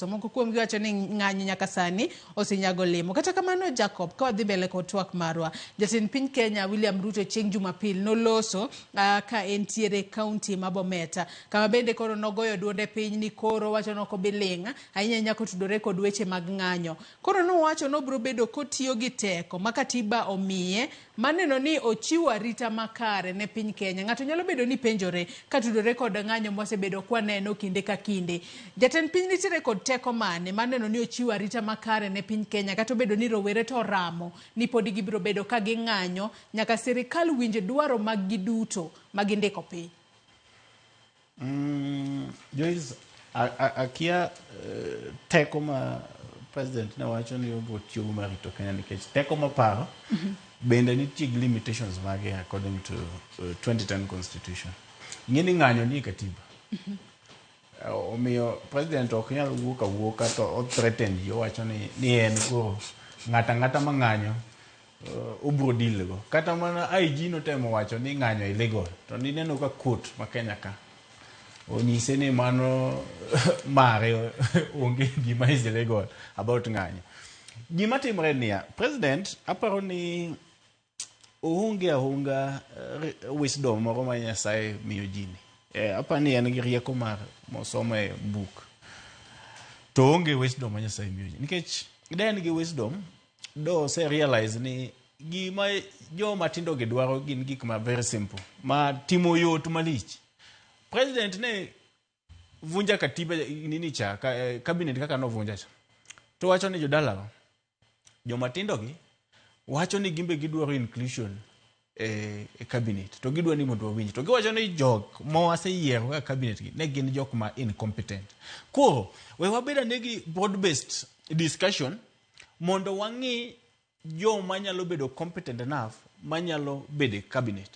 To moko kuomgi wacho ni ng'anyo nyaka sani osenyago olemo. Kata kamano Jacob, ka wadhi mbele kod twak marwa, jatend piny Kenya William Ruto chieng' Jumapil noloso ka entiere e kaunti ma Bomet, kama bende koro nogoyo duonde piny ni koro wacho ni ok obi ling' ahinya ahinya kotudore kod weche mag ng'anyo. Koro nowacho ni obiro bedo kotiyo gi teko ma katiba omiye mar neno ni ochiwo arita makare ne piny Kenya. Ng'ato nyalo bedo ni penjore katudore kod ng'anyo mwasebedo kwaneno kinde ka kinde. Jatend piny nitiere kod teko mane mar neno ni ochiwo arita makare ne piny Kenya kata obedo ni rowere to oramo ni podi gibiro bedo ka ging'anyo nyaka sirikal winj dwaro mag gi duto ma gindiko piny. Joyce, akia teko ma president ne wacho ni obiro tiyogo mar rito Kenya nikech teko maparo bende nitie gi limitations mage according to 2010 constitution. Ing'e ni ng'anyo nie katiba. Omiyo president ok nyal wuok awuoka to o threaten ji owacho ni en koro ng'ato ang'ata ma ng'anyo obro deal go. Kata mana IG notemo wacho ni ng'anyo illegal to nineno ka court ma Kenya ka onyise ni mano mare onge gima is illegal about ng'anyo. Gima timore niya, president aparo ni oonge aonga wisdom moro ma Nyasaye miyo ji ni. Aparo ni en gi rieko mar mosomo e buk. To oonge wisdom ma Nyasaye miyo ji. Nikech de en gi wisdom, do ose realize ni gima joma tindo gi dwaro gin gik ma very simple, ma timo yot malich. President ne vunja katiba nini cha, cabinet kaka novunja cha. To wacho ni jodalawa, joma tindo gi wacho ni gimbe gidwaro inclusion e cabinet to gidwa ni mondo wawinj to giwacho ni jok ma waseyiero kaka cabinet gi ne gin jok ma incompetent. Koro we wabed ane gi broad based discussion mondo wang'i joma nyalo bedo competent enough manyalo bedo e cabinet.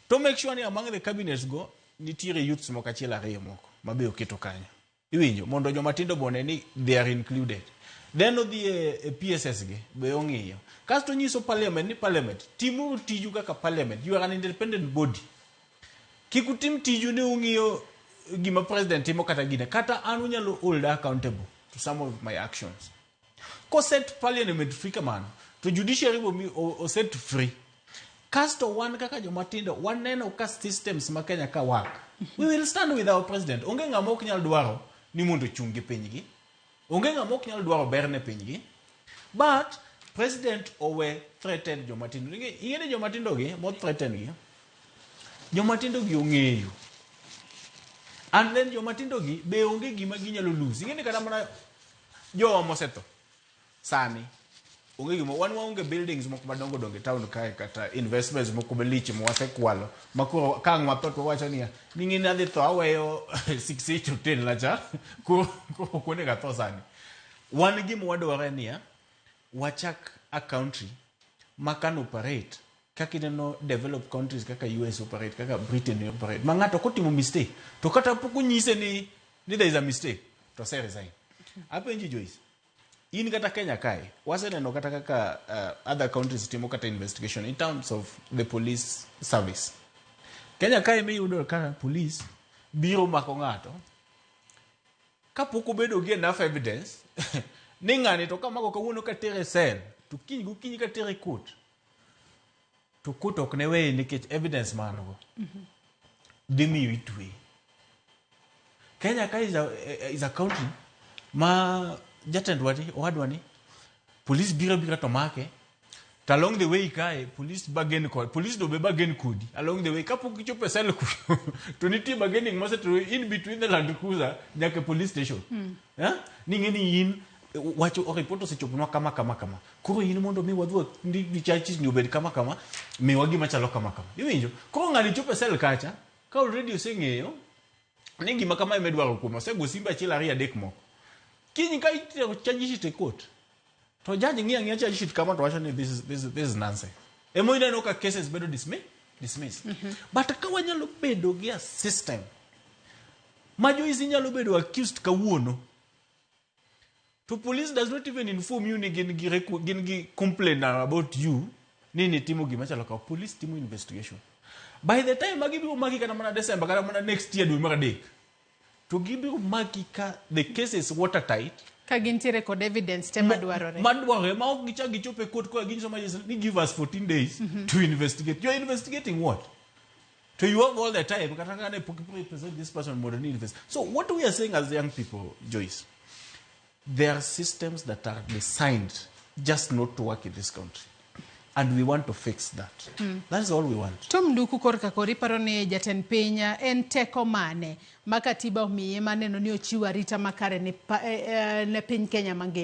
To make sure ni among the cabinets go nitiere youths moko achiel ariyo moko mabe oketo kanyo. Iwinjo mondo joma tindo bone ni they are included. Then odhi e PSS gi be ong'iyo. Kasto onyiso parliament ni parliament timuru tiju kaka parliament. You are an independent body. Kik utim tiju ni ung'iyo gima president timo kata gine. Kata an unyalo hold accountable to some of my actions. Koset parliament free kamano, to judiciary bo mi oset free. Kasto wan kaka joma tindo waneno ka systems ma Kenya ka work. We will stand with our president. Onge ng'ama ok nyal dwaro ni mondo ochung' gi pinygi. Onge ng'ama ok nyal dwaro ber ne pinygi. But president owe threaten joma tindo. Ing'e ni joma tindo gi mo threaten gi. Joma tindo gi ong'eyo. And then joma tindo gi be onge gima ginyalo lose. Ing'e ni kata mana jowa mosetho sani onge gima wan waonge buildings moko madongo dongo e town kae kata investments moko malich ma wasekwalo ma koro ka ang' watho to wawacho niya ni ng'e ni adhi tho aweyo 68 hotel na cha koro koro ok onego atho sani. Wan gima wadwaro en niya wachak a country ma can operate kaka ineno developed countries kaka US operate kaka Britain operate ma ng'ato kotimo mistake to kata pok onyise ni there is a mistake to ose resign. Apenji Joyce, in kata Kenya kae waseneno kata kaka other countries timo kata investigation in terms of the police service. Kenya kae miyudo ka police biro mako ng'ato kapok obedo gi enough evidence ni ng'ani to kamako kawuono katere cell to kiny gokinyi katere court to court ok ne weye nikech evidence ma an go dhi miyo itweye. Kenya ka is a country ma jatendwa ni owadwa ni police biro bira to make to along the way kae police bargain kod police do be bargain kodi along the way kapok gichopo e cell kuno to nitie bargaining mosetimo in between the Land Cruiser nyaka e police station. Eh? Ni ing'e ni in wach report osechoponwa kama kama kama koro in mondo mi wadhi ni charges ni obed kama kama miwa gima chalo kama kama iwinjo koro ng'ani chopo e cell kacha ka already oseng'eyo ni gima kama ema idwaro kuome osego simbe achiel ariyo adek moko kiny ka itero charge sheet e court to judge ng'iyo ang'iya charge sheet kama to wacho ni this is nonsense emo ineno ka cases bedo dismissed. But ka wanyalo bedo gi a system ma Joyce inyalo bedo accused kawuono to police does not even inform you ni gin gi complaint about you ni nitimo gima chalo kama. Police timo investigation by the time ma gibiro maki kata mana December kata mana next year dwe mar adek. To gibiro maki ka the case is watertight. Ka gintiere kod evidence te madwarore. Madwarore ma ok gichak gichop e court koa ginyiso magistrate ni give us 14 days to investigate. You are investigating what? To you have all the time kata ka ne pok present this person mondo ni invest. So what we are saying as young people, Joyce, there are systems that are designed just not to work in this country. And we want to fix that. That is all we want. Tom Nduku korka kori paro ni jatend piny en teko mane ma katiba omiye maneno ni ochiwo arita makare ne, pa, eh, eh, ne piny Kenya mangima.